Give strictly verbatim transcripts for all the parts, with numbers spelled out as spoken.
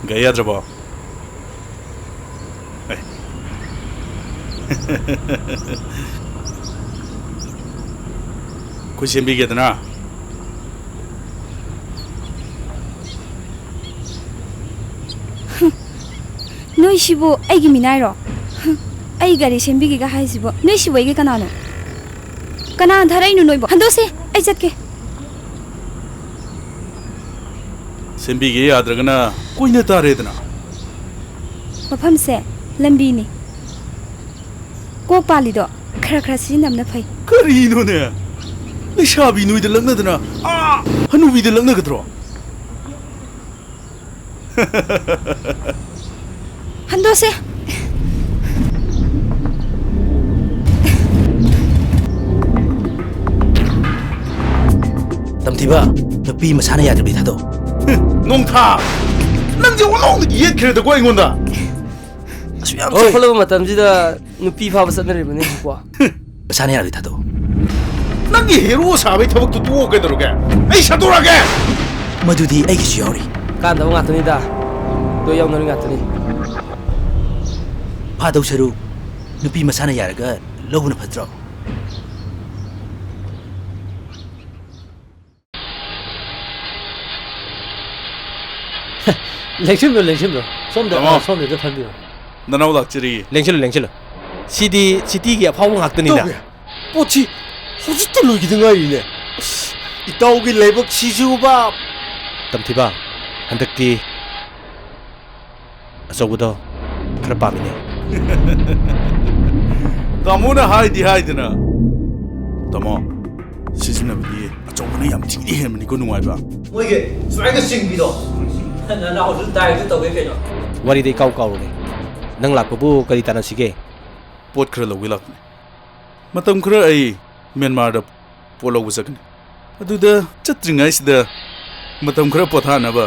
ꯒꯥꯔꯤ ꯌꯥꯗ꯭ꯔꯕꯣ? ꯑꯦ꯫ ꯑꯩꯈꯣꯏ ꯁꯦꯝꯕꯤꯒꯦꯗꯅ꯫ ꯅꯣꯏꯁꯤꯕꯨ ꯑꯩꯒꯤ ꯃꯤꯅꯥꯏꯔꯣ? ꯑꯩ ꯒꯥꯔꯤ ꯁꯦꯝꯕꯤꯒꯦꯒ ꯍꯥꯏꯁꯤꯕꯣ? ꯅꯣꯏꯁꯤꯕꯨ ꯑꯩꯒꯤ ꯀꯅꯥꯅꯣ? ꯀꯅꯥꯅ ꯊꯥꯔꯛꯏꯅꯣ ꯅꯣꯏꯕꯨ? ꯍꯟꯗꯣꯛꯁꯦ, ꯑꯩ ꯆꯠꯀꯦ꯫ ꯁꯦꯝꯕꯤꯒꯦ ꯌꯥꯗ꯭ꯔꯒꯅ ꯀꯣꯏꯅ ꯇꯥꯔꯦꯗꯅ꯫ ꯃꯐꯝꯁꯦ ꯂꯝꯕꯤꯅꯤ꯫ ꯀꯣꯛ ꯄꯥꯜꯂꯤꯗꯣ ꯈꯔ ꯈꯔ ꯁꯤꯖꯤꯟꯅꯕꯅ ꯐꯩ꯫ ꯀꯔꯤꯅꯣꯅꯦ? ꯂꯩꯁꯥꯕꯤ ꯅꯣꯏꯗ ꯂꯛꯅꯗꯅ, ꯑꯥ, ꯍꯅꯨꯕꯤꯗ ꯂꯛꯅꯒꯗ꯭ꯔꯣ? ꯍꯟꯗꯣꯛꯁꯦ꯫ ꯇꯝꯊꯤꯕ, ꯅꯨꯄꯤ ꯃꯁꯥꯅ ꯌꯥꯗ꯭ꯔꯕꯗꯤ ꯊꯥꯗꯣꯛꯑꯣ꯫ ꯅꯣꯡꯊꯥ! ꯅꯪꯁꯦ ꯑꯣꯟꯊꯣꯛꯅ ꯌꯦꯠꯈ꯭ꯔꯦꯗꯀꯣ ꯑꯩꯉꯣꯟꯗ꯫ ꯑꯁꯨꯛ ꯌꯥꯝ ꯍꯣꯏ꯫ ꯆꯥꯎꯈꯠꯂꯕ ꯃꯇꯝꯁꯤꯗ ꯅꯨꯄꯤ ꯐꯥꯕ ꯆꯠꯅꯔꯤꯕꯅꯤ ꯀꯣ꯫ ꯃꯁꯥꯅ ꯌꯥꯔꯗꯤ ꯊꯥꯗꯣꯛꯑꯣ꯫ ꯅꯪꯒꯤ ꯍꯦꯔꯣ ꯁꯥꯕꯩ ꯊꯕꯛꯇꯨ ꯇꯣꯛꯑꯣ ꯀꯩꯗꯧꯔꯒꯦ? ꯑꯩ ꯁꯟꯗꯣꯔꯛꯑꯒꯦ! ꯃꯗꯨꯗꯤ ꯑꯩꯒꯤꯁꯨ ꯌꯥꯎꯔꯤ꯫ ꯀꯥꯟꯗꯕ ꯉꯥꯛꯇꯅꯤꯗ꯫ ꯂꯣꯏ ꯌꯥꯎꯅꯔꯤ ꯉꯥꯛꯇꯅꯤ꯫ ꯐꯥꯗꯧ ꯁꯔꯨꯛ ꯅꯨꯄꯤ ꯃꯁꯥꯅ ꯌꯥꯔꯒ ꯂꯧꯕꯅ ꯐꯠꯇ꯭ꯔꯣ? ꯂꯦꯡꯁꯤꯟꯕ꯭ꯔꯣ, ꯂꯦꯡꯁꯤꯟꯕ꯭ꯔꯣ? ꯁꯣꯝꯗ, ꯇꯥꯃꯣ꯫ ꯑ, ꯁꯣꯝꯗ ꯐꯝꯕꯤꯔꯣ꯫ ꯅꯅꯥꯎ ꯂꯥꯛꯆꯔꯤ꯫ ꯂꯦꯡꯁꯤꯜꯂꯨ, ꯂꯦꯡꯁꯤꯜꯂꯨ꯫ ꯁꯤꯗꯤ ꯁꯤꯇꯤꯒꯤ ꯑꯐꯥꯎꯕ ꯉꯥꯛꯇꯅꯤꯅ꯫ ꯇꯧꯒꯦ꯫ ꯄꯣꯠꯁꯤ ꯍꯧꯖꯤꯛꯇ ꯂꯣꯏꯈꯤꯗ ꯉꯥꯏꯔꯤꯅꯦ꯫ ꯑꯁ, ꯏꯇꯥꯎꯒꯤ ꯂꯥꯏꯕꯛꯁꯤꯁꯨꯕ꯫ ꯇꯝꯊꯤꯕ, ꯍꯟꯗꯛꯇꯤ ꯑꯆꯧꯕꯗꯣ ꯈꯔ ꯄꯥꯝꯃꯤꯅꯦ꯫ ꯇꯥꯃꯣꯅ ꯍꯥꯏꯗꯤ ꯍꯥꯏꯗꯅ꯫ ꯇꯥꯃꯣ, ꯁꯤꯖꯤꯟꯅꯕꯗꯤ ꯑꯆꯧꯕꯅ ꯌꯥꯝ ꯊꯤꯅ ꯍꯦꯟꯕꯅꯤꯀꯣ ꯅꯨꯡꯉꯥꯏꯕ꯫ ꯃꯣꯏꯒꯤ ꯁꯨꯃꯥꯏꯅ ꯆꯤꯡꯕꯤꯗꯣ, ꯅꯅꯥꯎꯁꯨ ꯗꯥꯏꯔꯤꯗꯨ ꯇꯧꯒꯦ ꯀꯩꯅꯣ꯫ ꯋꯥꯔꯤꯗ ꯏꯀꯥꯎ ꯀꯥꯎꯔꯨꯔꯦ꯫ ꯅꯪ ꯂꯥꯛꯄꯕꯨ ꯀꯔꯤ ꯇꯥꯟꯅꯁꯤꯒꯦ? ꯄꯣꯠ ꯈꯔ ꯂꯧꯒꯦ ꯂꯥꯛꯄꯅꯦ꯫ ꯃꯇꯝ ꯈꯔ ꯑꯩ ꯃ꯭ꯌꯥꯟꯃꯥꯔꯗ ꯄꯣꯠ ꯂꯧꯕ ꯆꯠꯀꯅꯤ꯫ ꯑꯗꯨꯗ ꯆꯠꯇ꯭ꯔꯤꯉꯩꯁꯤꯗ ꯃꯇꯝ ꯈꯔ ꯄꯣꯊꯥꯅꯕ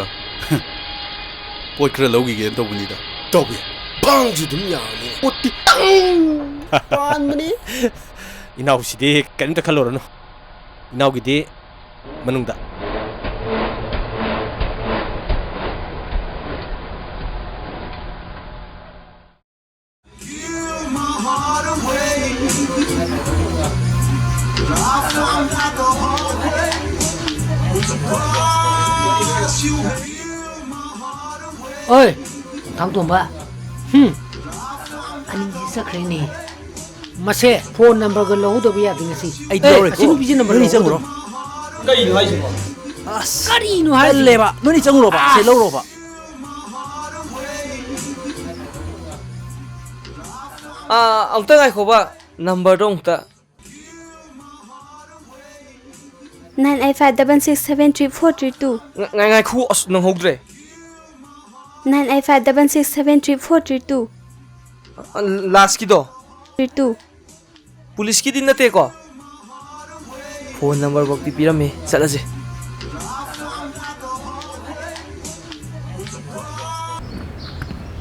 ꯄꯣꯠ ꯈꯔ ꯂꯧꯈꯤꯒꯦꯅ ꯇꯧꯕꯅꯤꯗ꯫ ꯇꯧꯒꯦ꯫ ꯕꯥꯡꯁꯨ ꯑꯗꯨꯝ ꯌꯥꯔꯅꯤ꯫ ꯄꯣꯠꯇꯤ ꯇꯪ ꯄꯥꯟꯕꯅꯤ꯫ ꯏꯅꯥꯎꯁꯤꯗꯤ ꯀꯔꯤꯝꯇ ꯈꯜꯂꯨꯔꯅꯨ꯫ ꯏꯅꯥꯎꯒꯤꯗꯤ ꯃꯅꯨꯡꯗ꯫ ꯑꯣꯏ, ꯊꯥꯡꯇꯣꯝꯕ꯫ ꯍꯨꯝ꯫ ꯑꯅꯤꯁꯤ ꯆꯠꯈ꯭ꯔꯦꯅꯦ꯫ ꯃꯁꯦ ꯐꯣꯟ ꯅꯝꯕꯔꯒ ꯂꯧꯍꯧꯗꯕ ꯌꯥꯗꯦ ꯉꯁꯤ꯫ ꯑꯩꯗꯤ ꯑꯦ, ꯂꯧꯔꯦꯀꯣ꯫ ꯑꯁꯤ ꯅꯨꯄꯤꯁꯦ ꯅꯝꯕꯔ ꯅꯣꯏꯅꯤ ꯂꯧꯍꯧꯗꯕ꯫ ꯆꯪꯉꯨꯔꯣ꯫ ꯀꯩꯅꯣ ꯍꯥꯏꯁꯤꯕꯣ? ꯑꯁ, ꯀꯔꯤꯅꯣ ꯍꯥꯏꯁꯤꯕꯣ? ꯇꯜꯂꯦꯕ꯫ ꯅꯣꯏꯅꯤ ꯆꯪꯉꯨꯔꯣꯕ꯫ ꯁꯦ, ꯑꯁ꯫ ꯂꯧꯔꯣꯕ꯫ ꯑꯥ, ꯑꯃꯨꯛꯇ ꯉꯥꯏꯈꯣꯕ꯫ ꯅꯝꯕꯔꯗꯣ ꯑꯃꯨꯛꯇ꯫ Nine eight five double six seven three four three two꯫ ꯉ-, ꯉꯥꯏ-, ꯉꯥꯏꯈꯣ, ꯑꯁ, ꯅꯪꯍꯧꯗ꯭ꯔꯦ꯫ Nine eight five double six seven three four three two꯫ ꯑ, ꯂꯥꯁꯀꯤꯗꯣ? Three two꯫ ꯄꯨꯂꯤꯁꯀꯤꯗꯤ ꯅꯠꯇꯦꯀꯣ? ꯐꯣꯟ ꯅꯝꯕꯔ ꯐꯥꯎꯗꯤ ꯄꯤꯔꯝꯃꯦ꯫ ꯆꯠꯂꯁꯦ꯫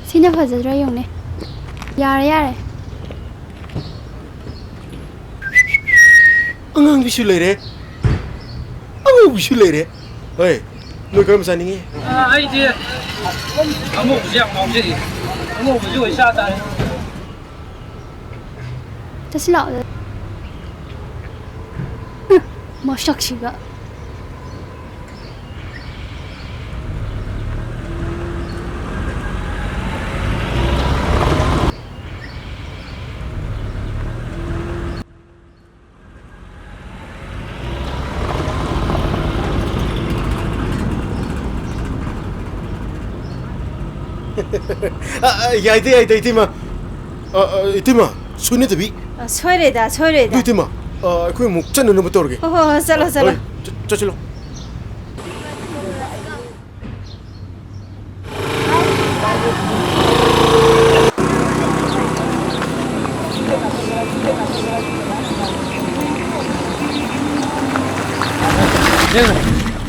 ꯁꯤꯅ ꯐꯖꯗ꯭ꯔꯥ ꯌꯦꯡꯉꯨꯅꯦ꯫ ꯌꯥꯔꯦ, ꯌꯥꯔꯦ꯫ ꯑꯉꯥꯡꯕꯤꯁꯨ ꯂꯩꯔꯦ, ꯑꯉꯧꯕꯤꯁꯨ ꯂꯩꯔꯦ꯫ ꯍꯣꯏ, ꯅꯣꯏ ꯀꯔꯝꯕ ꯆꯥꯅꯤꯡꯉꯤ? ꯑ, ꯑꯩꯗꯤ ꯑꯉꯧꯕꯁꯦ ꯌꯥꯝ ꯉꯥꯎꯖꯩꯌꯦ꯫ ꯑꯉꯧꯕꯁꯦ ꯑꯣꯏ ꯆꯥ ꯇꯥꯔꯦ꯫ ꯆꯠꯁꯤ ꯂꯥꯛꯑꯣ꯫ ꯍꯨꯝ, ꯃꯁꯛꯁꯤꯒ꯫ ꯑ, ꯑ, ꯌꯥꯏꯗ, ꯌꯥꯏꯗ, ꯏꯇꯩꯃ꯫ ꯑ, ꯑ, ꯏꯇꯩꯃ, ꯁꯣꯏꯅꯗꯕꯤ꯫ ꯑ, ꯁꯣꯏꯔꯣꯏꯗ, ꯁꯣꯏꯔꯣꯏꯗ꯫ ꯑꯗꯨ ꯏꯇꯩꯃ, ꯑ, ꯑꯩꯈꯣꯏ ꯑꯃꯨꯛ ꯆꯠꯅꯅꯕ ꯇꯧꯔꯒꯦ꯫ ꯍꯣ, ꯍꯣ, ꯍꯣ, ꯆꯠꯂꯣ, ꯆꯠꯂꯣ꯫ ꯍꯣꯏ, ꯆꯠ-, ꯆꯠꯁꯤꯜꯂꯣ꯫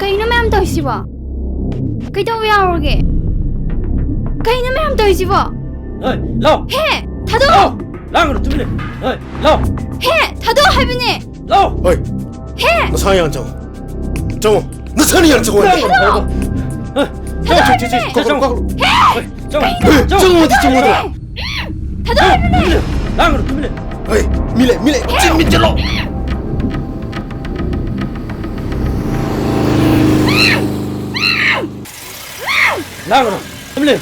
ꯀꯩꯅꯣ ꯃꯌꯥꯝ ꯇꯧꯔꯤꯁꯤꯕꯣ? ꯀꯩꯗꯧꯕ ꯌꯥꯎꯔꯒꯦ? ꯀꯩꯅꯣ ꯃꯌꯥꯝ ꯇꯧꯔꯤꯁꯤꯕꯣ? ꯍꯦ, ꯂꯥꯎ! ꯍꯦ, ꯊꯥꯗꯣꯛꯑꯣ! ꯂꯥꯎ! ꯂꯥꯡꯒꯅꯨ, ꯇꯨꯃꯤꯟ ꯂꯩꯌꯨ꯫ ꯍꯦ, ꯂꯥꯎ! ꯍꯦ, ꯊꯥꯗꯣꯛꯑꯣ ꯍꯥꯏꯕꯅꯦ! ꯂꯥꯎ! ꯍꯣꯏ꯫ ꯍꯦ! ꯅꯁꯥ ꯌꯥꯡꯅ ꯆꯪꯉꯣ꯫ ꯆꯪꯉꯣ꯫ ꯅꯁꯥꯅ ꯌꯥꯡꯅ ꯆꯪꯉꯣ ꯍꯥꯏꯕꯅꯦ꯫ ꯊꯥꯗꯣꯛꯑꯣ! ꯍꯦ! ꯊꯥꯗꯣꯛꯑꯣ ꯍꯥꯏꯕꯅꯦ! ꯀꯧ-, ꯀꯧ-, ꯀꯧ-, ꯍꯦ! ꯍꯣꯏ, ꯆꯪꯉꯣ꯫ ꯀꯩꯅꯣ? ꯍꯦ, ꯆꯪꯉꯣ ꯍꯥꯏꯗꯤ ꯆꯪꯉꯣ꯫ ꯊꯥꯗꯣꯛꯑꯣ ꯍꯥꯏꯕꯅꯦ! ꯊꯥꯗꯣꯛꯑꯣ ꯍꯥꯏꯕꯅꯦ! ꯂꯥꯡꯒꯅꯨ, ꯇꯨꯃꯤꯟ ꯂꯩꯌꯨ꯫ ꯍꯣꯏ, ꯃꯤ ꯂꯩ, ꯃꯤ ꯂꯩ꯫ ꯆꯤꯟ ꯃꯤꯟ ꯆꯠꯂꯣ꯫ ꯂꯥꯡꯒꯅꯨ꯫ ꯑꯃ ꯂꯩ꯫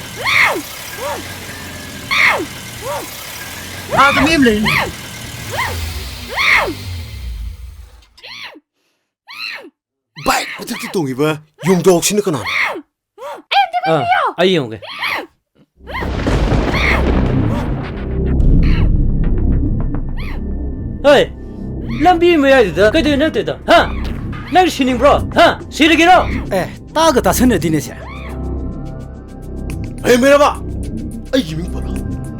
ꯑꯥꯗ ꯃꯤ ꯑꯃ ꯂꯩ꯫ ꯕꯥꯏꯛ ꯃꯊꯛꯇ ꯇꯣꯡꯉꯤꯕ ꯌꯣꯡꯗꯣꯛꯁꯤꯅ ꯀꯅꯥꯅꯣ? ꯑꯥ, ꯑꯩ ꯌꯦꯡꯉꯨꯒꯦ꯫ ꯍꯣꯏ, ꯂꯝꯕꯤ ꯃꯌꯥꯏꯗꯨꯗ ꯀꯩꯗꯧꯔꯤꯅꯣ ꯅꯪ ꯇꯧꯔꯤꯗꯣ? ꯍꯥ? ꯅꯪ ꯁꯤꯅꯤꯡꯕ꯭ꯔꯣ? ꯍꯥ? ꯁꯤꯔꯒꯦꯔꯣ? ꯑꯦ, ꯇꯥꯒ ꯇꯥꯁꯟꯅꯗꯤꯅꯦ ꯁꯦ꯫ ꯍꯩꯃꯩꯔꯕ! ꯑꯩꯒꯤ ꯃꯤꯡ ꯄꯜꯂꯣ꯫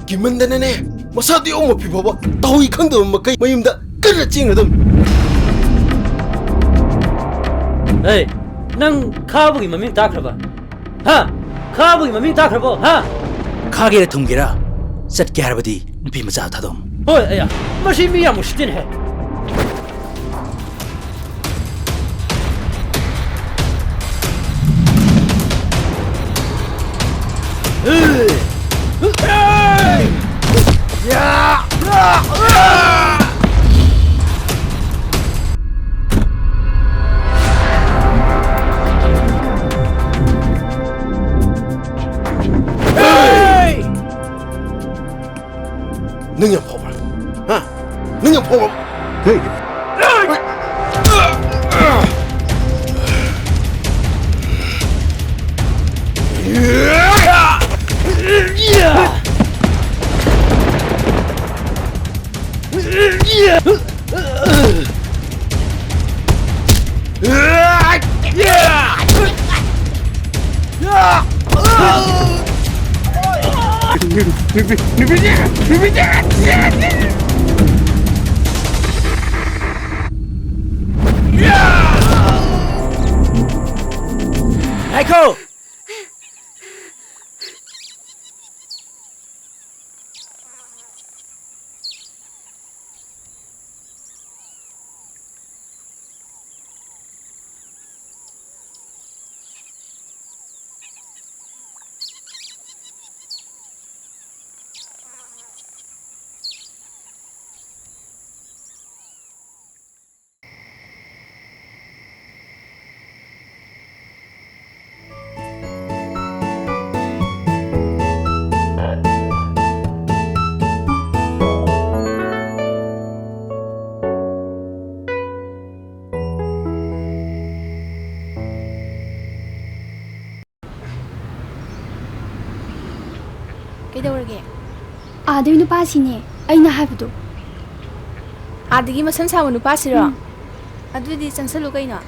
ꯀꯤꯃꯟꯗꯅꯅꯦ, ꯃꯁꯥꯗꯤ ꯑꯣꯛ ꯃꯄꯤ ꯐꯥꯎꯕ ꯇꯧꯏ ꯈꯪꯗꯕ ꯃꯈꯩ ꯃꯌꯨꯝꯗ ꯀꯟꯅ ꯆꯦꯟꯒꯗꯕꯅꯤ꯫ ꯑꯦ, ꯅꯪ ꯈꯥꯕꯒꯤ ꯃꯃꯤꯡ ꯇꯥꯈ꯭ꯔꯕ? ꯍꯥ? ꯈꯥꯕꯒꯤ ꯃꯃꯤꯡ ꯇꯥꯈ꯭ꯔꯕꯣ? ꯍꯥ? ꯈꯥꯒꯦꯔꯥ ꯊꯨꯝꯒꯦꯔꯥ, ꯆꯠꯀꯦ ꯍꯥꯏꯔꯕꯗꯤ ꯅꯨꯄꯤ ꯃꯆꯥ ꯊꯥꯗꯣꯛꯑꯝꯃꯨ꯫ ꯍꯣꯏ, ꯑꯌꯥ, ꯃꯁꯤ ꯃꯤ ꯌꯥꯝ ꯎꯁꯤꯠꯇꯦꯅꯦꯍꯦ꯫ ꯅꯪ ꯌꯥꯝ ꯐꯥꯎꯕ꯭ꯔꯥ? ꯍꯥ? ꯅꯪ ꯌꯥꯝ ꯐꯥꯎꯕ꯭ꯔꯥ? ꯍꯦ! ꯉꯥꯏꯈꯣ! ꯀꯩꯗꯧꯔꯒꯦ? ꯑꯥꯗꯩ ꯅꯨꯄꯥꯁꯤꯅꯦ ꯑꯩꯅ ꯍꯥꯏꯕꯗꯣ꯫ ꯑꯥꯗꯒꯤ ꯃꯁꯝ ꯁꯥꯡꯕ ꯅꯨꯄꯥꯁꯤꯔꯣ? ꯎꯝ꯫ ꯑꯗꯨꯗꯤ ꯆꯪꯁꯜꯂꯨ ꯀꯩꯅꯣ꯫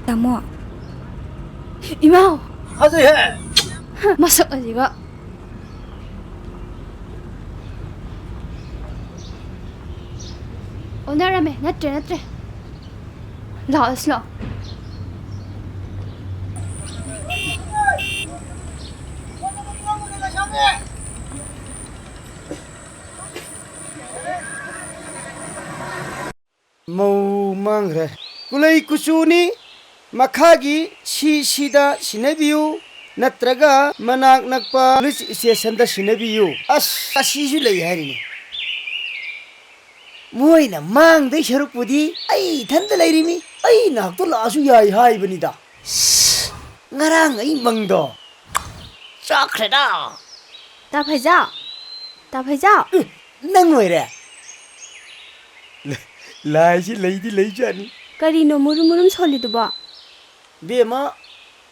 ꯇꯥꯃꯣ꯫ ꯏꯃꯥꯎ! ꯐꯖꯩꯍꯦ! ꯃꯁꯛ ꯑꯁꯤꯒ꯫ ꯑꯣꯟꯅꯔꯝꯃꯦ꯫ ꯅꯠꯇ꯭ꯔꯦ, ꯅꯠꯇ꯭ꯔꯦ꯫ ꯂꯥꯛꯑꯣ ꯁꯤ ꯂꯥꯛꯑꯣ꯫ ꯃꯧ ꯃꯥꯡꯈ꯭ꯔꯦ꯫ ꯀꯨꯂꯩ ꯀꯨꯆꯨꯅꯤ꯫ ꯃꯈꯥꯒꯤ ꯁꯤ ꯁꯤꯗ ꯁꯤꯟꯅꯕꯤꯌꯨ, ꯅꯠꯇ꯭ꯔꯒ ꯃꯅꯥꯛ ꯅꯛꯄ ꯄꯨꯂꯤꯁ ꯁ꯭ꯇꯦꯁꯟꯗ ꯁꯤꯟꯅꯕꯤꯌꯨ꯫ ꯑꯁ, ꯑꯁꯤꯁꯨ ꯂꯩ ꯍꯥꯏꯔꯤꯅꯦ꯫ ꯃꯣꯏꯅ ꯃꯥꯡꯗꯣꯏ ꯁꯔꯨꯛꯄꯨꯗꯤ ꯑꯩ ꯏꯊꯟꯇ ꯂꯩꯔꯤꯃꯤ꯫ ꯑꯩ ꯅꯥꯛꯇ ꯂꯥꯛꯑꯁꯨ ꯌꯥꯏ ꯍꯥꯏꯕꯅꯤꯗ꯫ ꯁꯁ, ꯉꯔꯥꯡ ꯑꯩ ꯃꯪꯗꯣ ꯆꯥꯛꯈ꯭ꯔꯦꯗ꯫ ꯇꯥ ꯐꯩꯖꯥꯎ! ꯇꯥ ꯐꯩꯖꯥꯎ! ꯑꯦ, ꯅꯪ ꯑꯣꯏꯔꯦ? ꯂ-, ꯂꯥꯏꯁꯤ ꯂꯩꯗꯤ ꯂꯩꯖꯥꯠꯅꯤ꯫ ꯀꯔꯤꯅꯣ ꯃꯨꯔꯨꯝ ꯃꯨꯔꯨꯝ ꯁꯣꯜꯂꯤꯗꯨꯕꯣ? ꯕꯦꯝꯃ,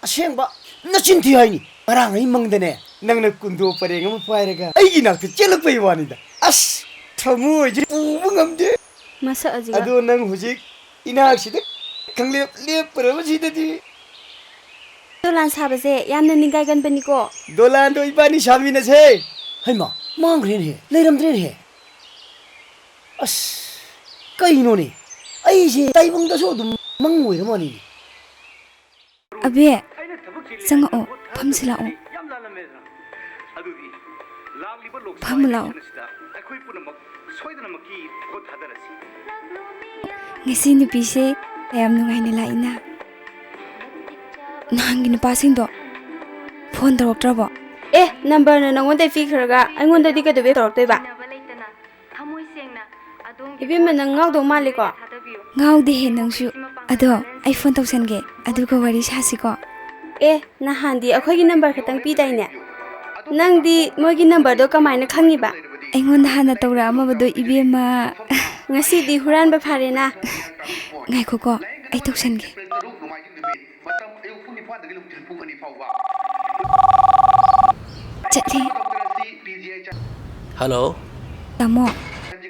ꯑꯁꯦꯡꯕ ꯅꯆꯤꯟ ꯊꯤ ꯍꯥꯏꯅꯤ꯫ ꯉꯔꯥꯡ ꯑꯩ ꯃꯪꯗꯅꯦ, ꯅꯪꯅ ꯀꯨꯟꯗꯣ ꯄꯔꯦꯡ ꯑꯃ ꯄꯥꯏꯔꯒ ꯑꯩꯒꯤ ꯅꯥꯛꯇ ꯆꯦꯜꯂꯛꯄꯩ ꯋꯥꯅꯤꯗ꯫ ꯑꯁ, ꯊꯃꯣꯏꯁꯦ ꯄꯨꯕ ꯉꯝꯗꯦ꯫ ꯃꯁꯛ ꯑꯁꯤꯒ꯫ ꯑꯗꯣ ꯅꯪ ꯍꯧꯖꯤꯛ ꯏꯅꯥꯛꯁꯤꯗ ꯈꯪꯂꯦꯞ ꯂꯦꯞꯄꯨꯔꯕꯁꯤꯗꯗꯤ꯫ ꯗꯣꯂꯥꯟ ꯁꯥꯕꯁꯦ ꯌꯥꯝꯅ ꯅꯤꯡꯒꯥꯏꯒꯟꯕꯅꯤꯀꯣ꯫ ꯗꯣꯂꯥꯟꯗꯣ ꯏꯕꯥꯅꯤ ꯁꯥꯃꯤꯟꯅꯁꯦ꯫ ꯍꯩꯃꯥ, ꯃꯥꯡꯈ꯭ꯔꯦꯅꯦꯍꯦ, ꯂꯩꯔꯝꯗ꯭ꯔꯦꯅꯦꯍꯦ꯫ ꯑꯁ, ꯀꯩꯅꯣꯅꯦ? ꯑꯩꯁꯦ ꯇꯥꯏꯕꯪꯗꯁꯨ ꯑꯗꯨꯝ ꯃꯪ ꯑꯣꯏꯔ ꯃꯥꯜꯂꯤꯅꯦ꯫ ꯑꯕꯦ, ꯆꯪꯉꯛꯑꯣ, ꯐꯝꯁꯤ ꯂꯥꯛꯑꯣ꯫ ꯐꯝꯃꯨ ꯂꯥꯛꯑꯣ꯫ ꯉꯁꯤ ꯅꯨꯄꯤꯁꯦ ꯀꯌꯥꯝ ꯅꯨꯡꯉꯥꯏꯅ ꯂꯥꯛꯏꯅ꯫ ꯅꯍꯥꯟꯒꯤ ꯅꯨꯄꯥꯁꯤꯡꯗꯣ ꯐꯣꯟ ꯇꯧꯔꯛꯇ꯭ꯔꯕꯣ? ꯑꯦ, ꯅꯝꯕꯔꯅ ꯅꯉꯣꯟꯗ ꯄꯤꯈ꯭ꯔꯒ ꯑꯩꯉꯣꯟꯗꯗꯤ ꯀꯩꯗꯧꯕꯩ ꯇꯧꯔꯛꯇꯣꯏꯕ? ꯏꯕꯦꯝꯃ, ꯅꯪ ꯉꯥꯎꯗꯧ ꯃꯥꯜꯂꯤꯀꯣ? ꯉꯥꯎꯗꯦꯍꯦ ꯅꯪꯁꯨ꯫ ꯑꯗꯣ ꯑꯩ ꯐꯣꯟ ꯇꯧꯁꯟꯒꯦ, ꯑꯗꯨꯒ ꯋꯥꯔꯤ ꯁꯥꯁꯤꯀꯣ꯫ ꯑꯦ, ꯅꯍꯥꯟꯗꯤ ꯑꯩꯈꯣꯏꯒꯤ ꯅꯝꯕꯔ ꯈꯛꯇꯪ ꯄꯤꯗꯥꯏꯅꯦ? ꯅꯪꯗꯤ ꯃꯣꯏꯒꯤ ꯅꯝꯕꯔꯗꯣ ꯀꯃꯥꯏꯅ ꯈꯪꯉꯤꯕ? ꯑꯩꯉꯣꯟꯗ ꯍꯥꯟꯅ ꯇꯧꯔꯛꯑꯝꯃꯕꯗꯣ, ꯏꯕꯦꯝꯃ꯫ ꯉꯁꯤꯗꯤ ꯍꯨꯔꯥꯟꯕ ꯐꯥꯔꯦꯅ꯫ ꯉꯥꯏꯈꯣꯀꯣ, ꯑꯩ ꯇꯧꯁꯟꯒꯦ꯫ ꯆꯠꯂꯦ꯫ ꯍꯜꯂꯣ꯫ ꯇꯥꯃꯣ,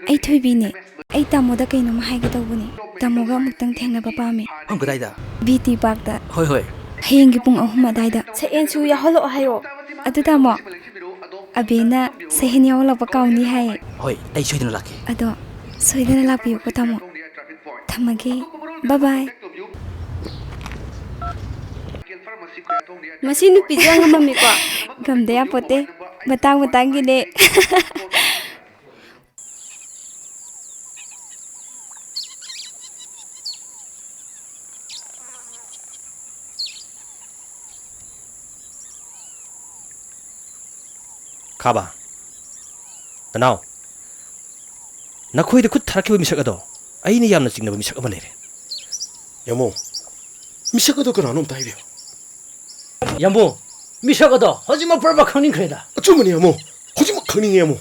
ꯑꯩ ꯊꯣꯏꯕꯤꯅꯦ꯫ ꯑꯩ ꯇꯥꯃꯣꯗ ꯀꯩꯅꯣꯝ ꯍꯥꯏꯒꯦ ꯇꯧꯕꯅꯦ꯫ ꯇꯥꯃꯣꯒ ꯑꯃꯨꯛꯇꯪ ꯊꯦꯡꯅꯕ ꯄꯥꯝꯃꯦ꯫ ꯃꯐꯝ ꯀꯗꯥꯏꯗ? ꯕꯤ ꯇꯤ ꯄꯥꯔꯛꯇ꯫ ꯍꯣꯏ, ꯍꯣꯏ꯫ ꯍꯌꯦꯡꯒꯤ ꯄꯨꯡ ꯑꯍꯨꯝ ꯑꯗꯥꯏꯗ꯫ ꯁꯛꯍꯦꯟꯁꯨ ꯌꯥꯎꯍꯜꯂꯛꯑꯣ ꯍꯥꯏꯌꯣ꯫ ꯑꯗꯨ ꯇꯥꯃꯣ, ꯑꯕꯦꯅ ꯁꯛꯍꯦꯟ ꯌꯥꯎꯍꯜꯂꯛꯄ ꯀꯥꯎꯅꯤ ꯍꯥꯏꯌꯦ꯫ ꯍꯣꯏ, ꯑꯩ ꯁꯣꯏꯗꯅ ꯂꯥꯛꯀꯦ꯫ ꯑꯗꯣ ꯁꯣꯏꯗꯅ ꯂꯥꯛꯄꯤꯌꯨꯀꯣ ꯇꯥꯃꯣ꯫ ꯊꯝꯃꯒꯦ꯫ ꯕꯥꯏ ꯕꯥꯏ꯫ ꯃꯁꯤ ꯅꯨꯄꯤꯁꯦ ꯌꯥꯝ ꯉꯝꯃꯝꯃꯤꯀꯣ꯫ ꯉꯝꯗ ꯌꯥꯄꯣꯠꯇꯦ꯫ ꯃꯇꯥꯡ ꯃꯇꯥꯡꯒꯤꯅꯦ꯫ ꯈꯥꯕ, ꯅꯅꯥꯎ, ꯅꯈꯣꯏꯗ ꯈꯨꯠ ꯊꯥꯔꯛꯈꯤꯕ ꯃꯤꯁꯛ ꯑꯗꯣ ꯑꯩꯅ ꯌꯥꯝꯅ ꯆꯤꯡꯅꯕ ꯃꯤꯁꯛ ꯑꯃ ꯂꯩꯔꯦ꯫ ꯌꯥꯃꯣ, ꯃꯤꯁꯛ ꯑꯗꯣ ꯀꯅꯥꯅꯣ ꯑꯝꯇ ꯍꯥꯏꯕꯤꯌꯨ꯫ ꯌꯥꯝꯕꯨꯡ, ꯃꯤꯁꯛ ꯑꯗꯣ ꯍꯧꯖꯤꯛꯃꯛ ꯄ꯭ꯔꯕ ꯈꯪꯅꯤꯡꯈ꯭ꯔꯦꯗ꯫ ꯑꯆꯨꯝꯕꯅꯤ ꯌꯥꯃꯣ, ꯍꯧꯖꯤꯛꯃꯛ ꯈꯪꯅꯤꯡꯉꯦ ꯌꯥꯃꯣ꯫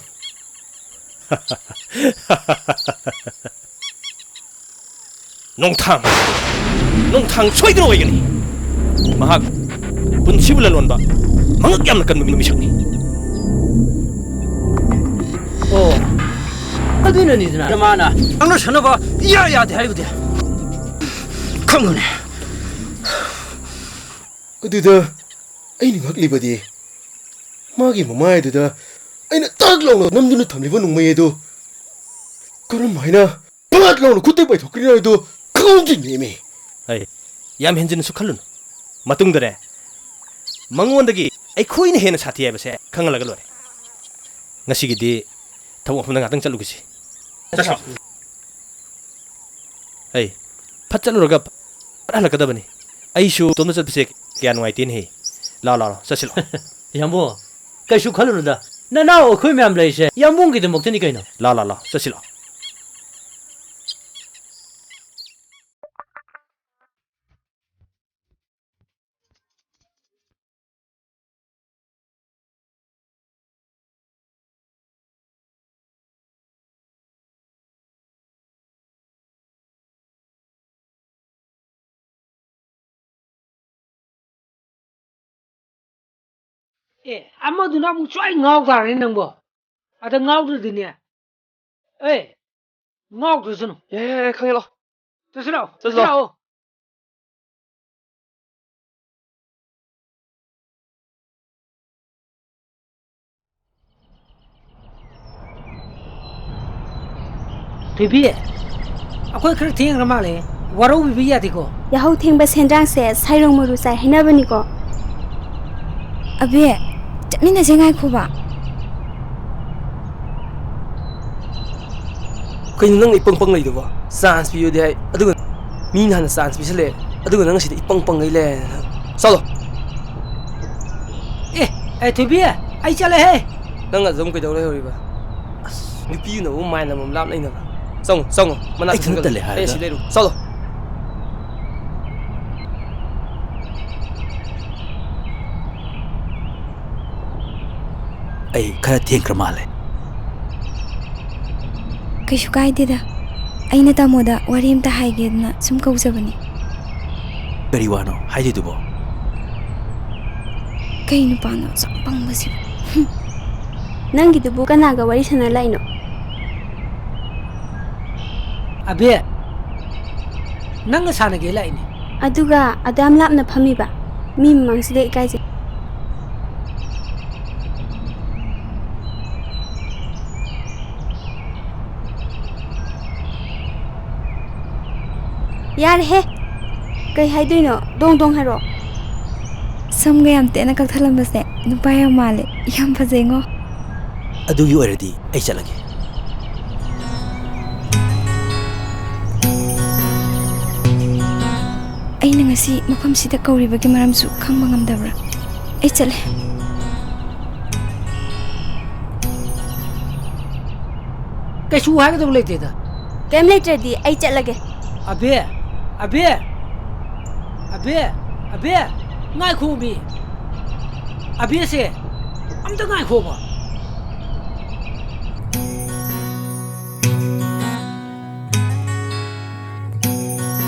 ꯅꯣꯡꯊꯥꯡ, ꯅꯣꯡꯊꯥꯡ ꯁꯣꯏꯗꯅ ꯑꯣꯏꯒꯅꯤ꯫ ꯃꯍꯥꯛ ꯄꯨꯟꯁꯤꯕꯨ ꯂꯂꯣꯟꯕ, ꯃꯉꯛ ꯌꯥꯝꯅ ꯀꯟꯕ ꯃꯤꯁꯛꯅꯤ꯫ ꯑꯣ, ꯑꯗꯨꯅꯅꯤꯗꯅ ꯃꯥꯅ ꯅꯪꯅ ꯁꯥꯟꯅꯕ ꯏꯌꯥ ꯌꯥꯗꯦ ꯍꯥꯏꯕꯗꯤ꯫ ꯈꯪꯉꯨꯅꯦ꯫ ꯑꯗꯨꯗ ꯑꯩꯅ ꯉꯛꯂꯤꯕꯗꯤ ꯃꯥꯒꯤ ꯃꯃꯥꯏ ꯑꯗꯨꯗ ꯑꯩꯅ ꯇꯛ ꯂꯥꯎꯅ ꯅꯝꯗꯨꯅ ꯊꯝꯂꯤꯕ ꯅꯣꯡꯃꯩ ꯑꯗꯨ ꯀꯔꯝ ꯍꯥꯏꯅ ꯄꯥꯠ ꯂꯥꯎꯅ ꯈꯨꯠꯇ ꯄꯥꯏꯊꯣꯛꯈ꯭ꯔꯤꯅꯣ ꯍꯥꯏꯗꯨ ꯈꯪꯍꯧꯗ꯭ꯔꯤꯅꯦꯃꯤ꯫ ꯑꯩ ꯌꯥꯝ ꯍꯦꯟꯖꯤꯟꯅꯁꯨ ꯈꯜꯂꯨꯅꯨ꯫ ꯃꯇꯨꯡꯗꯅꯦ, ꯃꯉꯣꯟꯗꯒꯤ ꯑꯩꯈꯣꯏꯅ ꯍꯦꯟꯅ ꯁꯥꯊꯤ ꯍꯥꯏꯕꯁꯦ ꯈꯪꯍꯜꯂꯒ ꯂꯣꯏꯔꯦ꯫ ꯉꯁꯤꯒꯤꯗꯤ ꯊꯕꯛ ꯃꯐꯝꯗ ꯉꯥꯛꯇꯪ ꯆꯠꯂꯨꯈꯤꯁꯤ꯫ ꯆꯠꯈ꯭ꯔꯣ꯫ ꯑꯩ ꯐꯠ ꯆꯠꯂꯨꯔꯒ ꯐꯠ ꯍꯜꯂꯛꯀꯗꯕꯅꯤ꯫ ꯑꯩꯁꯨ ꯏꯇꯣꯝꯇ ꯆꯠꯄꯁꯦ ꯀꯌꯥ ꯅꯨꯡꯉꯥꯏꯇꯦꯅꯦꯍꯦ꯫ ꯂꯥꯎ, ꯂꯥꯎ, ꯂꯥꯎ, ꯆꯠꯁꯤ ꯂꯥꯎ꯫ ꯌꯥꯝꯕꯨꯡ, ꯀꯩꯁꯨ ꯈꯜꯂꯨꯅꯨꯗ꯫ ꯅꯅꯥꯎ ꯑꯩꯈꯣꯏ ꯃꯌꯥꯝ ꯂꯩꯔꯤꯁꯦ ꯌꯥꯝꯕꯨꯡꯒꯤꯗꯃꯛꯇꯅꯤ ꯀꯩꯅꯣ꯫ ꯂꯥꯎ, ꯂꯥꯎ, ꯂꯥꯎ, ꯆꯠꯁꯤ ꯂꯥꯎ꯫ ꯑꯦ, ꯑꯃꯗꯨꯅ ꯑꯃꯨꯛ ꯁ꯭ꯋꯥꯏ ꯉꯥꯎ ꯇꯥꯔꯅꯤ ꯅꯪꯕꯣ꯫ ꯑꯗ ꯉꯥꯎꯗ꯭ꯔꯗꯤꯅꯦ꯫ ꯑꯦ, ꯉꯥꯎꯗ꯭ꯔꯁꯅꯨ꯫ ꯌꯥꯔꯦ, ꯌꯥꯔꯦ, ꯈꯪꯉꯦ, ꯂꯥꯛꯑꯣ꯫ ꯆꯠꯁꯤ ꯂꯥꯛꯑꯣ, ꯆꯠꯁꯤ ꯆꯠꯁꯤ ꯂꯥꯛꯑꯣ꯫ ꯂꯥꯛꯑꯣ꯫ ꯊꯣꯏꯕꯤ, ꯑꯩꯈꯣꯏ ꯈꯔ ꯊꯦꯡꯈ꯭ꯔ ꯃꯥꯜꯂꯦ꯫ ꯋꯥꯔꯧꯕꯤꯕ ꯌꯥꯗꯦꯀꯣ꯫ ꯌꯥꯍꯧ ꯊꯦꯡꯕ ꯁꯦꯟꯗ꯭ꯔꯥꯡꯁꯦ ꯁꯥꯏꯔꯣꯡ ꯃꯔꯨ ꯆꯥꯏ ꯍꯥꯏꯅꯕꯅꯤꯀꯣ꯫ ꯑꯕꯦ, ꯆꯠꯃꯤꯟꯅꯁꯦ, ꯉꯥꯏꯈꯣꯕ꯫ ꯀꯩꯅꯣ ꯅꯪꯅ ꯏꯄꯪ ꯄꯪ ꯂꯩꯗꯨꯕꯣ? Chance ꯄꯤꯌꯨꯗꯤ ꯍꯥꯏ, ꯑꯗꯨꯒ ꯃꯤꯅ ꯍꯥꯟꯅ chance ꯄꯤꯁꯜꯂꯛꯑꯦ, ꯑꯗꯨꯒ ꯅꯪ ꯁꯤꯗ ꯏꯄꯪ ꯄꯪꯒꯩ ꯂꯩꯔꯦ꯫ ꯆꯠꯂꯣ꯫ ꯑꯦ, ꯑꯦ, ꯊꯣꯏꯕꯤ, ꯑꯩ ꯆꯠꯂꯦꯍꯦ꯫ ꯅꯪ ꯑꯗꯨꯝ ꯀꯩꯗꯧ ꯂꯩꯍꯧꯔꯤꯕ? ꯑꯁ, ꯅꯨꯄꯤ ꯎꯅꯕꯕꯨ ꯃꯥꯏꯟ ꯑꯃꯃꯝ ꯂꯥꯞꯅ ꯏꯅꯕ꯭ꯔꯥ? ꯆꯪꯉꯣ, ꯆꯪꯉꯣ, ꯃꯅꯥꯛꯇ ꯑꯩ ꯊꯨꯅ ꯆꯪꯁꯤꯜꯂꯣ꯫ ꯇꯜꯂꯦ ꯑꯩ ꯍꯥꯏꯔꯒ꯫ ꯁꯤ ꯂꯩꯔꯨ꯫ ꯆꯠꯂꯣ꯫ ꯑꯩ ꯈꯔ ꯊꯦꯡꯈ꯭ꯔ ꯃꯥꯜꯂꯦ꯫ ꯀꯩꯁꯨ ꯀꯥꯏꯗꯦꯗ꯫ ꯑꯩꯅ ꯇꯥꯃꯣꯗ ꯋꯥꯔꯤ ꯑꯝꯇ ꯍꯥꯏꯒꯦꯗꯅ ꯁꯨꯝ ꯀꯧꯖꯕꯅꯤ꯫ ꯀꯔꯤ ꯋꯥꯅꯣ ꯍꯥꯏꯗꯣꯏꯗꯨꯕꯣ? ꯀꯩ ꯅꯨꯄꯥꯅꯣ ꯑꯁꯨꯛ ꯄꯪꯕꯁꯤꯕꯨ? ꯍꯨꯝ꯫ ꯅꯪꯒꯤꯗꯨꯕꯨ ꯀꯅꯥꯒ ꯋꯥꯔꯤ ꯁꯥꯟꯅ ꯂꯥꯛꯏꯅꯣ? ꯑꯕꯦ, ꯅꯪꯒ ꯁꯥꯟꯅꯒꯦ ꯂꯥꯛꯏꯅꯦ꯫ ꯑꯗꯨꯒ ꯑꯗꯨꯌꯥꯝ ꯂꯥꯞꯅ ꯐꯝꯃꯤꯕ? ꯃꯤ ꯃꯃꯥꯡꯁꯤꯗ ꯏꯀꯥꯏꯖꯩ꯫ ꯌꯥꯔꯦꯍꯦ꯫ ꯀꯩ ꯍꯥꯏꯗꯣꯏꯅꯣ? ꯗꯣꯡ ꯗꯣꯡ ꯍꯥꯏꯔꯛꯑꯣ꯫ ꯁꯝꯒ ꯌꯥꯝ ꯇꯦꯟꯅ ꯀꯛꯊꯠꯂꯝꯕꯁꯦ ꯅꯨꯄꯥ ꯌꯥꯝ ꯃꯥꯜꯂꯦ꯫ ꯌꯥꯝ ꯐꯖꯩꯉꯣ꯫ ꯑꯗꯨꯒꯤ ꯑꯣꯏꯔꯗꯤ ꯑꯩ ꯆꯠꯂꯒꯦ꯫ ꯑꯩꯅ ꯉꯁꯤ ꯃꯐꯝꯁꯤꯗ ꯀꯧꯔꯤꯕꯒꯤ ꯃꯔꯝꯁꯨ ꯈꯪꯕ ꯉꯝꯗꯕ꯭ꯔꯥ? ꯑꯩ ꯆꯠꯂꯦ꯫ ꯀꯩꯁꯨ ꯍꯥꯏꯒꯗꯕ ꯂꯩꯇꯦꯗ꯫ ꯀꯩꯝ ꯂꯩꯇ꯭ꯔꯗꯤ ꯑꯩ ꯆꯠꯂꯒꯦ꯫ ꯑꯕꯦ! ꯑꯕꯦ! ꯑꯕꯦ! ꯑꯕꯦ! ꯉꯥꯏꯈꯣꯃꯤ! ꯑꯕꯦꯁꯦ! ꯑꯝꯇ ꯉꯥꯏꯈꯣꯕ!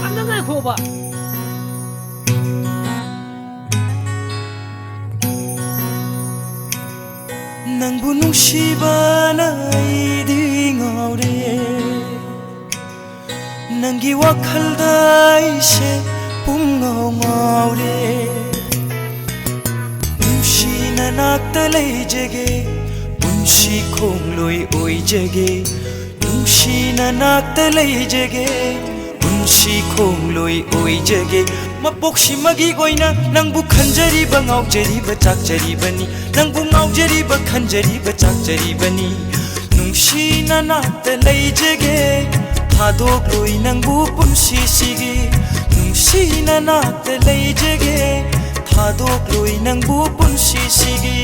ꯑꯝꯇ ꯉꯥꯏꯈꯣꯕ! ꯅꯨꯡꯁꯤꯕꯅ ꯑꯩꯗꯤ ꯉꯥꯎꯔꯦ, ꯅꯪꯒꯤ ꯋꯥꯈꯜꯗ ꯑꯩꯁꯦ ꯄꯨꯡꯉꯥꯎ ꯉꯥꯎꯔꯦ꯫ ꯅꯨꯡꯁꯤꯅ ꯅꯥꯛꯇ ꯂꯩꯖꯒꯦ, ꯄꯨꯟꯁꯤ ꯈꯣꯡꯂꯣꯏ ꯑꯣꯏꯖꯒꯦ꯫ ꯅꯨꯡꯁꯤꯅ ꯅꯥꯛꯇ ꯂꯩꯖꯒꯦ, ꯄꯨꯟꯁꯤ ꯈꯣꯡꯂꯣꯏ ꯑꯣꯏꯖꯒꯦ꯫ ꯃꯄꯣꯛꯁꯤꯃꯒꯤ ꯑꯣꯏꯅ ꯅꯪꯕꯨ ꯈꯟꯖꯔꯤꯕ, ꯉꯥꯎꯖꯔꯤꯕ, ꯆꯥꯛꯆꯔꯤꯕꯅꯤ꯫ ꯅꯪꯕꯨ ꯉꯥꯎꯖꯔꯤꯕ, ꯈꯟꯖꯔꯤꯕ, ꯆꯥꯛꯆꯔꯤꯕꯅꯤ꯫ ꯅꯨꯡꯁꯤꯅ ꯅꯥꯛꯇ ꯂꯩꯖꯒꯦ, ꯊꯥꯗꯣꯛꯂꯣꯏ ꯅꯪꯕꯨ ꯄꯨꯟꯁꯤꯁꯤꯒꯤ꯫ ꯅꯨꯡꯁꯤꯅ ꯅꯥꯛꯇ ꯂꯩꯖꯒꯦ, ꯊꯥꯗꯣꯛꯂꯣꯏ ꯅꯪꯕꯨ ꯄꯨꯟꯁꯤꯁꯤꯒꯤ꯫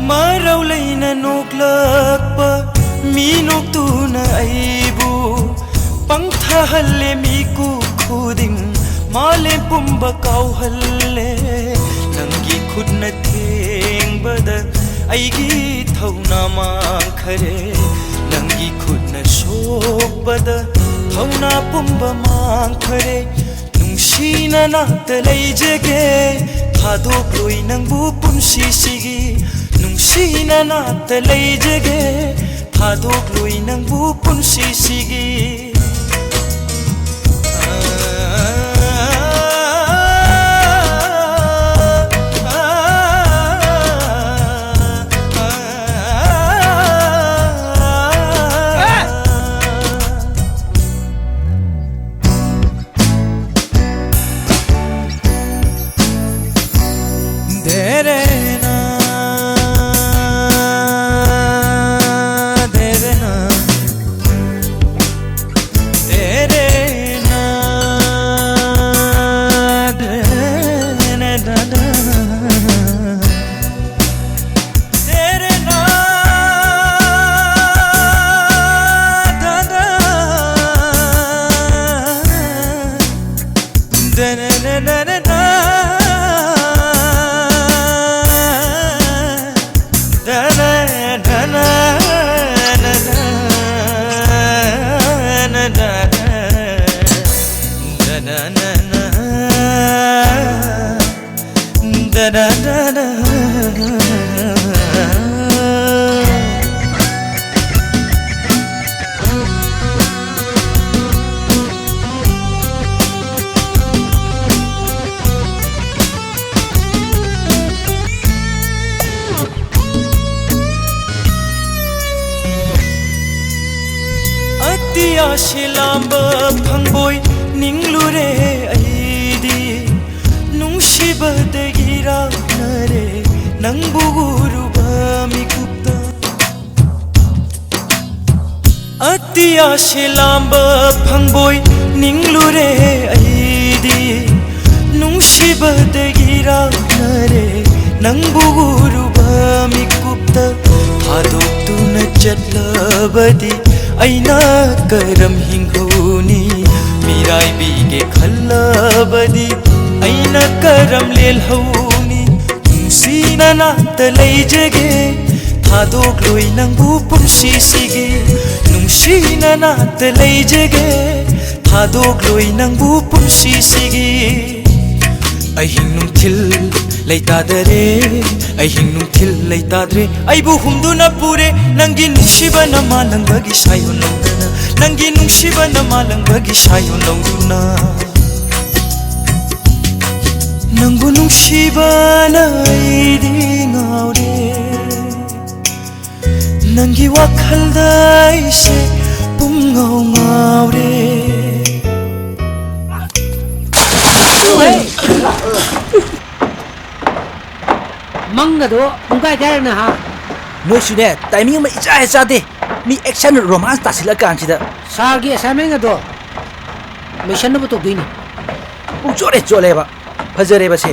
ꯃꯔꯧ ꯂꯩꯅ ꯅꯣꯛꯂꯛꯄ ꯃꯤꯅꯣꯛꯇꯨꯅ ꯑꯩꯕꯨ ꯄꯪꯊꯍꯜꯂꯦ꯫ ꯃꯤꯀꯨꯞ ꯈꯨꯗꯤꯡ ꯃꯥꯂꯦꯝ ꯄꯨꯝꯕ ꯀꯥꯎꯍꯜꯂꯦ꯫ ꯅꯪꯒꯤ ꯈꯨꯠꯅ ꯊꯦꯡꯕꯗ ꯑꯩꯒꯤ ꯊꯧꯅꯥ ꯃꯥꯡꯈꯔꯦ꯫ ꯅꯪꯒꯤ ꯈꯨꯠꯅ ꯁꯣꯛꯄꯗ ꯊꯧꯅꯥ ꯄꯨꯝꯕ ꯃꯥꯡꯈꯔꯦ꯫ ꯅꯨꯡꯁꯤꯅ ꯅꯥꯛꯇ ꯂꯩꯖꯒꯦ, ꯊꯥꯗꯣꯛꯂꯣꯏ ꯅꯪꯕꯨ ꯄꯨꯟꯁꯤꯁꯤꯒꯤ꯫ ꯅꯨꯡꯁꯤꯅ ꯅꯥꯛꯇ ꯂꯩꯖꯒꯦ, ꯊꯥꯗꯣꯛꯂꯣꯏ ꯅꯪꯕꯨ ꯄꯨꯟꯁꯤꯁꯤꯒꯤ꯫ ꯑꯇꯤꯌꯥꯁꯤ ꯂꯥꯝꯕ ꯐꯪꯕꯣꯏ ꯅꯤꯡꯂꯨꯔꯦ ꯑꯩꯗꯤ, ꯅꯨꯡꯁꯤꯕꯗꯒꯤ ꯔꯥꯛꯅꯔꯦ ꯅꯪꯕꯨ ꯎꯔꯨꯕ ꯃꯤꯀꯨꯞꯇ꯫ ꯑꯇꯤꯌꯥꯁꯤ ꯂꯥꯝꯕ ꯐꯪꯕꯣꯏ ꯅꯤꯡꯂꯨꯔꯦ ꯑꯩꯗꯤ, ꯅꯨꯡꯁꯤꯕꯗꯒꯤ ꯔꯥꯛꯅꯔꯦ ꯅꯪꯕꯨ ꯎꯔꯨꯕ ꯃꯤꯀꯨꯞꯇ꯫ ꯊꯥꯗꯣꯛꯇꯨꯅ ꯆꯠꯂꯕꯗꯤ ꯑꯩꯅ ꯀꯔꯝ ꯍꯤꯡꯍꯧꯅꯤ? ꯃꯤꯔꯥꯏꯕꯤꯒꯦ ꯈꯜꯂꯕꯗꯤ ꯑꯩꯅ ꯀꯔꯝ ꯂꯦꯜꯍꯧꯅꯤ? ꯅꯨꯡꯁꯤꯅ ꯅꯥꯛꯇ ꯂꯩꯖꯒꯦ, ꯊꯥꯗꯣꯛꯂꯣꯏ ꯅꯪꯕꯨ ꯄꯨꯟꯁꯤꯁꯤꯒꯤ꯫ ꯅꯨꯡꯁꯤꯅ ꯅꯥꯛꯇ ꯂꯩꯖꯒꯦ, ꯊꯥꯗꯣꯛꯂꯣꯏ ꯅꯪꯕꯨ ꯄꯨꯟꯁꯤꯁꯤꯒꯤ꯫ ꯑꯍꯤꯡ ꯅꯨꯡꯊꯤꯜ ꯂꯩꯇꯥꯗꯔꯦ, ꯑꯍꯤꯡ ꯅꯨꯡꯊꯤꯜ ꯂꯩꯇꯥꯗ꯭ꯔꯦ꯫ ꯑꯩꯕꯨ ꯍꯨꯝꯗꯨꯅ ꯄꯨꯔꯦ ꯅꯪꯒꯤ ꯅꯨꯡꯁꯤꯕꯅ ꯃꯥꯂꯪꯕꯒꯤ ꯁꯥꯏꯑꯣꯟ ꯂꯧꯗꯨꯅ, ꯅꯪꯒꯤ ꯅꯨꯡꯁꯤꯕꯅ ꯃꯥꯂꯪꯕꯒꯤ ꯁꯥꯏꯑꯣꯟ ꯂꯧꯗꯨꯅ꯫ ꯅꯪꯕꯨ ꯅꯨꯡꯁꯤꯕꯅ ꯑꯩꯗꯤ ꯉꯥꯎꯔꯦ, ꯅꯪꯒꯤ ꯋꯥꯈꯜꯗ ꯑꯩꯁꯦ ꯄꯨꯝꯉꯥꯎ ꯉꯥꯎꯔꯦ꯫ ꯃꯪꯒꯗꯣ ꯄꯨꯡꯈꯥꯏ ꯀꯥꯏꯔꯅ ꯍꯥ? ꯅꯣꯏꯁꯨꯅꯦ, ꯇꯥꯏꯃꯤꯡ ꯑꯃ ꯏꯆꯥ ꯍꯦꯛ ꯆꯥꯗꯦ꯫ ꯃꯤ ꯑꯦꯛꯁꯟ ꯔꯣꯃꯥꯟꯁ ꯇꯥꯁꯤꯜꯂꯀꯥꯟꯁꯤꯗ꯫ ꯁꯥꯔꯒꯤ ꯑꯦꯁꯥꯏꯟꯃꯦꯟꯒꯗꯣ ꯂꯣꯏꯁꯟꯅꯕ ꯇꯧꯗꯣꯏꯅꯤ꯫ ꯄꯨꯡ ꯆꯣꯠꯂꯦ ꯆꯣꯠꯂꯦꯕ꯫ ꯐꯖꯔꯦꯕ ꯁꯦ꯫